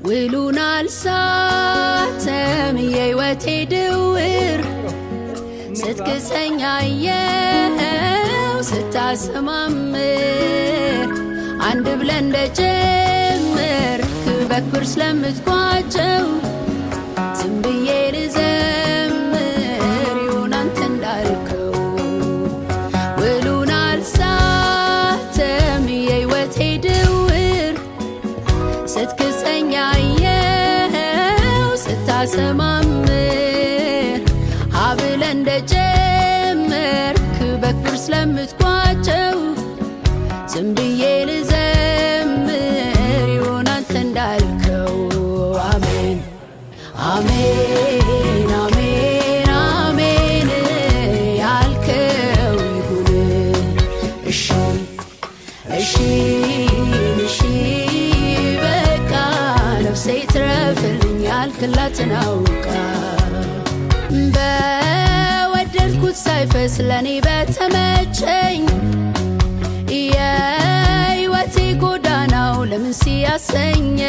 ውሉን አልሳተም የሕይወቴ ድውር፣ ስትክሰኝ አየው ስታሰማምር፣ አንድ ብለህ እንደጀመርክ በክብር ስለምትቋጨው ዝም ብዬ ልዘምር ይሁን አንተ እንዳልከው። ውሉን አልሳተም የሕይወቴ ድውር፣ ስትክሰኝ አየው ስታሰማምር፣ ሀብለ እንደጀመርክ በክብር ስለምትቋጨው ዝም ብዬ ልዘምር ይሁን አንተ እንዳልከው። አሜን አሜን አሜን አሜን፣ ያልከው ይሁን፣ እሺ እሺ እሺ በቃ፣ ነፍሴ ትረፍልኝ ያልክላትን አውቃ። በወደድኩት ሳይፈስ ለእኔ በተመቸኝ የሕይወቴ ጎዳናው ለምን ሲያሰኘኝ